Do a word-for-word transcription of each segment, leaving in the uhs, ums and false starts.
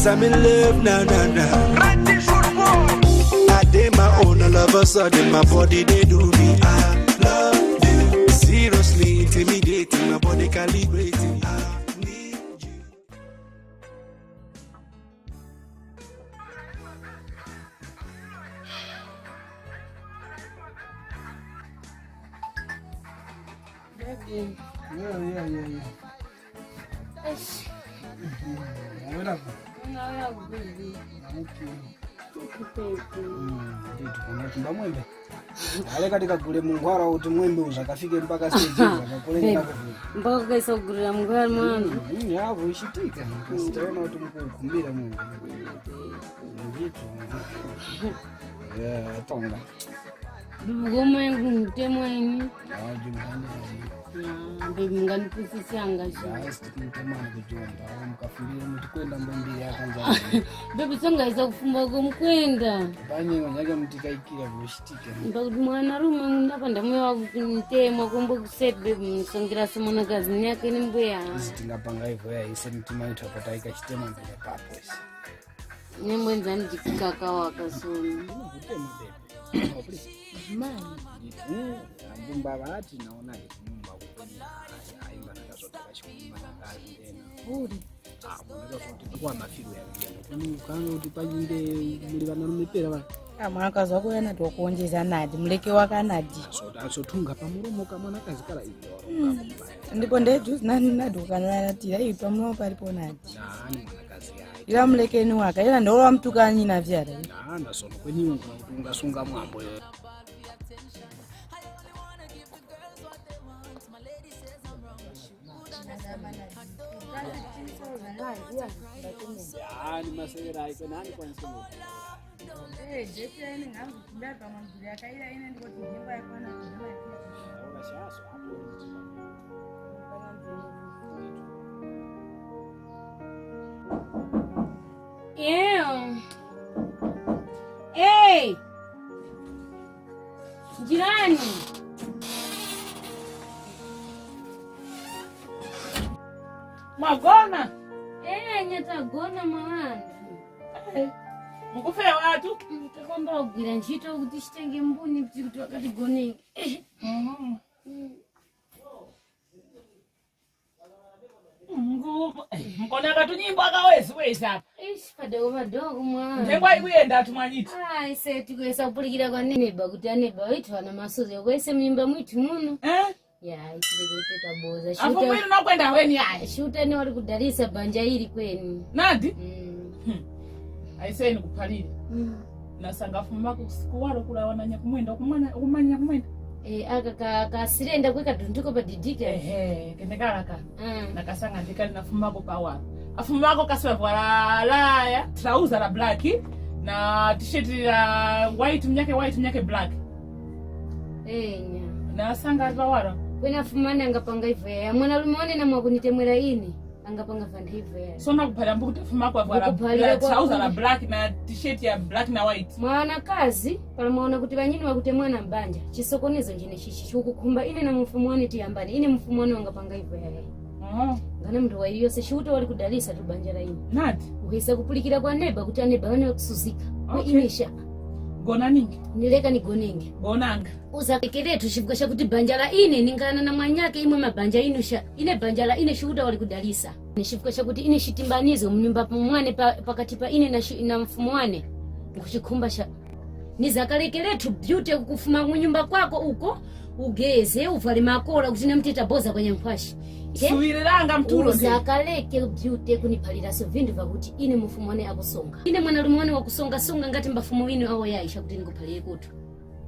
I'm in love, na na na. I dey my own, all of a sudden my body they do me. I love you. Seriously intimidating, my body calibrating. I need you. Baby. Yeah, yeah, yeah, yeah. Eish. Yawera ku? Unawera ku baby. Okay. Baby. Mm, ndithu, koma chimba mwembe. Ale kati kagule mungwara kuti mwembe uza kafike mpaka stage uza kakulenga kuvuka. Mpaka kaisa kugulira mungwara mwana. Mm, mm, yavo ishitika. Kasitaona kuti mukukhumbira mwembe. Ndithu, ndithu. Yeah, tonga. Ngoma yangu mtemwa ini. Ah, jumhani. Ah, baby, munganipusisanga shi. Guys, tikumtemani kujomba. Mukafundire muti kwenda mbambiri yakanja. Baby, songa iza kufumba ko mukwenda. Panye nganyaka muti kaikira voshitika. Mbakuti mwana rume munapa ndamuya wakutemwa kumbo kuseti, baby, musongera se mwanakazi nyake ni mbuya. Izi tingapanga ivo ya ise mitima yithu apata ikachitema mbele papo isi. Nembwenza ndikikaka wakasoni. Kutema baby. Mani. Ambu mbaba ati naona kumumba kutema. Ayi, ayi, mbana kazotoka chikumba na kazi ena. Uri. Ah, mbona kazotoka kwa mafiru ya kuyana. Kunu kanga kuti panyinde muli vana lumepera va. Ah, mwana kazi wako yana tokuonjeza nadi, muleke waka nadi. So, so tunga pa murumo ka mwana kazi kala iyo. Ndipo nde juzi nani nadi ukanatira iyi pa murumo palipo nadi. Nani mwana kazi ya. Ila mulekeni waka, ila ndo wamtukani na vyara. Nana sono kweni unga kutunga sunga mwambo yo. Yani masera ayi kweni ani kwa nsomo. Eh, jeti yani ngangu kudai pa manguli akaira ine ndiko tinhemba yakwana tinhemba yakwana. Ora shaso hapo. Eyo. Hey! Njirani. Mwagona? Eh, nyatagona mawandi. Eh, mukufewa watu? Takomba kugwira ntchito kuti chitenge mbuni kuti kuti wakatigonenge. Mhm. Ngu-, eh, mukona katunyimbo akawezi wezi apa. Ish, padoko padoko mwana. Nthengwa ikuyenda atu mwanyiti. Ah, ise tikuyesa kupulikira kwa neba kuti aneba withu ana masuzi yokwese munyumba mwithu muno. Eh? Ya, ichileke kupeka boza. Afu mwiri nakwenda weni ayi. Shuta ne wali kudalisa banja ili kweni. Nadi? Mm. Hmm. Aiseni kuphalire. Mm. Nasanga afumu mako kuwaro kula wananya kumwenda, kumanya, kumanya kumwenda. Eh, aka ka, ka sirenda kwe kadundiko pa didike. Ehe, kenekala ka. Mm. Nakasanga ndikali na afumu mako pa waro. Afumu mako kasiwa vwala laya, trouser la black, na t-shirt la white, mnyake white, mnyake black. Enya. Nasanga ali pa waro. Kwena afumu ane angapanga ivo ya. Mwana lume wane na mwakunitemwera ine. Angapanga vanthu ivo yali. Sona kuphalira mbukuti afumu mako avwara trouser la black na t-shirt ya black na white. Mwanakazi, pala mwaona kuti ŵanyinu ŵakutemwana m'banja, chisokonezo njenechichi chikukukhumba ine na mfumu wane tiyambane, ine mfumu wane wangapanga ivo yali. Oh. Ngana munthu wa iliyose, Chiuta wali kudalisa tu banja la ine. Nati? Uhesa kupulikira kwa neba kuti aneba wane ŵakusuzika. Kwa ine sha. Gona ningi. Nileka nigonenge. Gonanga. Uzakekeretu chifukwa chakuti banja la ine ningana na mwanyake imwe mabanja inu sha. Ine banja la ine Chiuta wali kudalisa. Ni chifukwa chakuti ine chitimbanizo munyumba mwane pa, pakati pa ine na, shi, na mfumu wane. Nkuchikhumba sha. Nizakalekeretu beauty kukufuma munyumba kwako uko, ugeze, uvale makola kuti namuteta boza kwa nyankhwashi. Suwiranga mtulo ndi. Uzakaleke beauty kuniphaliraso vindu vakuti ine mfumu wane akusonga. Ine mwanalume wane wakusonga songa ngati mbafumu winu awo yayi chakuti nikuphalire kutu.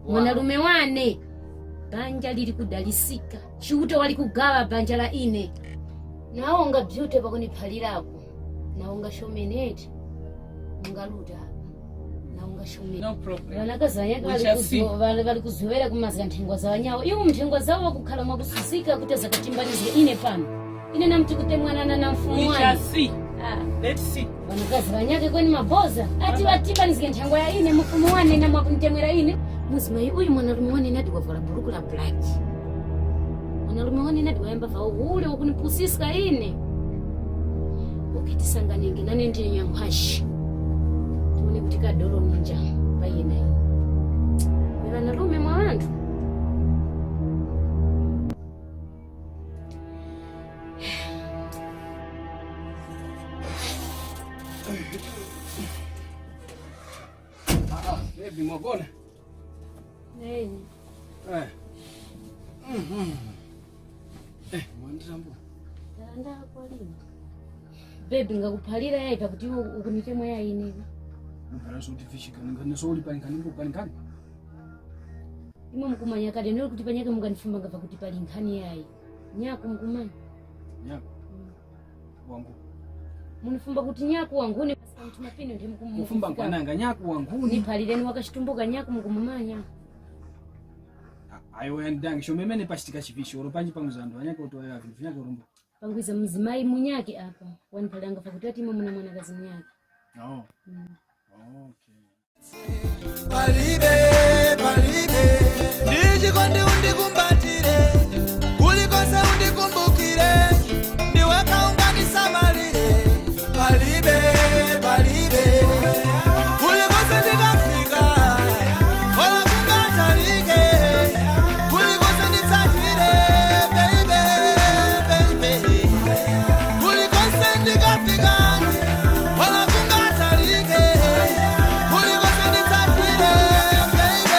Mwanarume wane, banja lili kudalisika. Chiuta wali kugaŵa banja la ine. Nawo nga Beauty pakuniphalirako. Nawo nga Shomeneti. Mungaruta apa. Nawo nga Shomeneti. No problem. Ŵanakazi ŵanyaka ŵali kuzowera kumazga nthengwa za ŵanyawo. Iwo nthengwa zawo wakukhala mwakusuzika kuti azakatimbanizge ine pano. Ine namti kutemwanana na mfumu wane. We shall see. Ah. Let's see. Ŵanakazi ŵanyake kweni maboza. Ati ŵatimbanizge nthengwa ya ine, mfumu wane na mwakunitemwera ine. Muzimayi uyu mwanarume wane nadi wavwala buluku la black. Mwanarume wane nadi wayamba vao ule wakunipusiska ine. Ukati Sanganenge nane ndine nyankhwashi. Tione kuti kadolo ninja pa iye na ine. Ŵanarume mwa ŵanthu. Ah, ah, baby, mwagona? Hey. Eh. Mhm. Eh, mwandira mbo. Ndanda kwa lino. Baby, ngakuphalira yayi pakuti iwe ukunitemwa yayi ine. Mphalira so kuti fishika, ninga neso uli pali nkhani mbo pali nkhani. Imwe mukumanya kale nero kuti panyakhe munganifumbanga pakuti pali nkhani yayi. Nyako mukumanya? Nyako? Mm. Wangu. Munifumba kuti nyaku wanguni, paska mtima pinu ndi mukumu-, kufumba mukufika nkwananga nyaku wanguni. Niphalireni wakachitumbuka nyaku mukumumanya. A-, ayo yandidange, shomemene pachitika chivishi, oro panji pangwiza andu anyake utoya vintu vinyake urumbo. Pangwiza mzimayi munyake apa, waniphaliranga pakuti ati imwe muna mwanakazi munyake. Oh. Mm. Okay. Palibe, palibe, ndichiko ndi undikumbatire, kulikonse undikumbukire, ndiwe kaunganisamalire. Palibe, palibe, kulikonse ndikafika, ora kungatalike, kulikonse nditsatire, baby, baby. Kulikonse ndikafika, wala kungatalike. Kulikonse nditsatire, baby,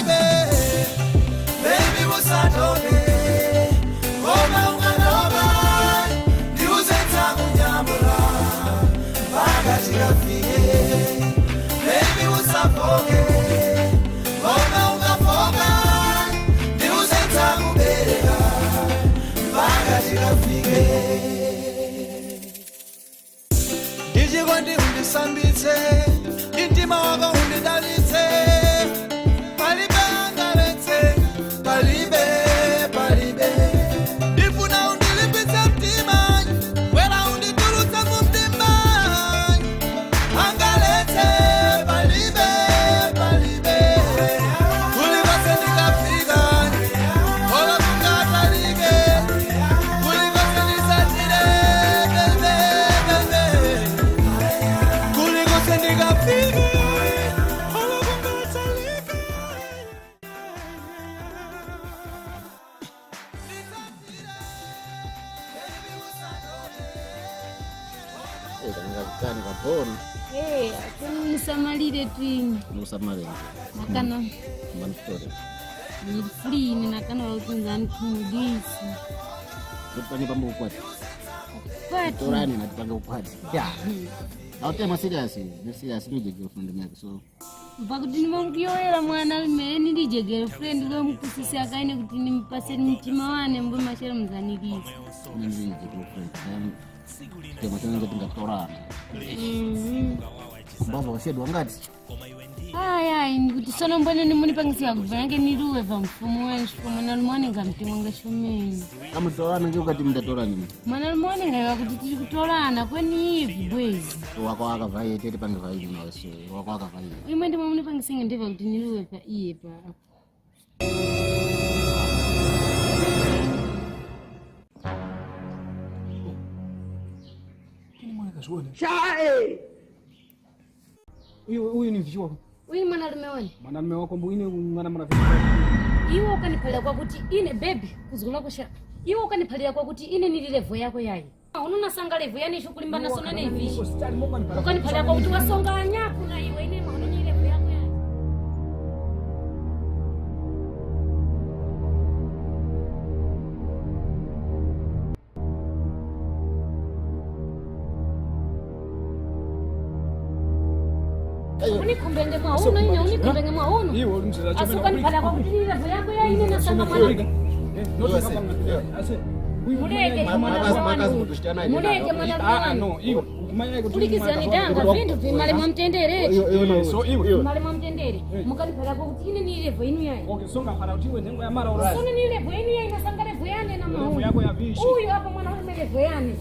baby. Baby, usatope. Koma ukatopa, ndiuze nzakunyamula. Mpaka tikafike. Baby, usafoke. Koma ukafoka, ndiuze nzakubereka. Mpaka tikafike. Ndichiko ndi undisambitse, ndi mtima wako undidalitse. Palibe angaletse, palibe, palibe. Ndifuna undilimbitse mtima, wera unditulutse mu mdima. Angaletse, palibe, palibe. Kulikonse ndikafika, ora kungatalike. Kulikonse ndisatire, baby, baby. Kulikonse ndikafika, ora kungatalike. Eh, kani kakutani kaboni. Eh, kumusamalire twini. Musamalire. Nakana. Mbani story. Ni free ni nakana kuti ngani kumudisi. Kuti panye pambo kwati. Kwati. Torani na tipange kwati. Yeah. Now tell me serious. Ni serious, ni girlfriend yako. So Pakuti ndimwe mukuyowoyera mwana limene ndilije girlfriend we mukusisi akaine kuti nimupaseni mtima wane mbwe machero muzanikiza. Ine ndilije girlfriend. Tema tena kuti ngatorana. Mhm. Mbava wasedwa ngati? Ayi, ayi, kuti sono mbwene nimunipangisiwa kubva yange niruwe pa mfumu wenji, pa mwana lumwane ngamtemwa ngachomene. Kamutorana nge ukati mndatorana nini? Mwana lumwane ngayiwa kuti tili kutorana, kweni ivi bwezi. Wako akava iye tete pange vaili nawe so. Wako akava iye. Imwe ndimwe munipangisinge ndeva kuti niruwe pa iye pa. Kini mwana kaziwona? Chae! Uyu, uyu ni mvichi wako? Uyu mwanarume wani? Mwanarume wako mbu ine mwana mwana. Iwe ukaniphalira kwakuti ine baby, kuzgula kusha. Iwe ukaniphalira kwakuti ine nili level yako yayi. Uno nasanga level yane icho kulimbana sono ne mvichi. Ukaniphalira kwakuti wasonga anyaku na iwe ine mwa uno ni level yako yayi. Unikhumbenge mwa uno, ine unikhumbenge mwa uno. Iwe ulimzera chimene. Asi ukaniphalira kwakuti ni level yako ya ine nasanga mwana. Muleke, mwana makazi, mwana makazi, mwana makazi. Muleke, mwana makazi. Ah, ah, no, iwe. Kumanya kuti kulikizani danga, vintu vimale mwa mtendere. Iyo, iyo, no. So iwe. Vimale mwa mtendere. Eh. Mukaniphalira kwakuti ine ni level inu yayi. Okay, so ngaphara kuti iwe ndengo ya mara ora. Sono ni level inu yayi nasanga level yane na mawu. Level yako ya vishi. Uyu apa mwana ume level yane.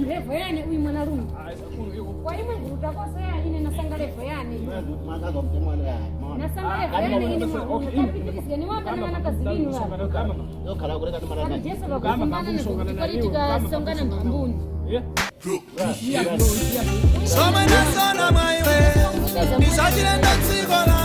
Level yane uyu mwanarume. Ah, sakuru iwe. Kwa imwe nguru takoso ya ine nasanga level yane. Makazi wa mtemwana ya. Nasanga level yane ine mwa. Okay, iwe. Kapitizge ni waka na wana kazilinu wa. Yo khala kuleka ni mara. Kama Jesu vakufumbana na kuti tikasongana mbambuni. Somwe na sona mwa iwe, ndisachilenda dziko la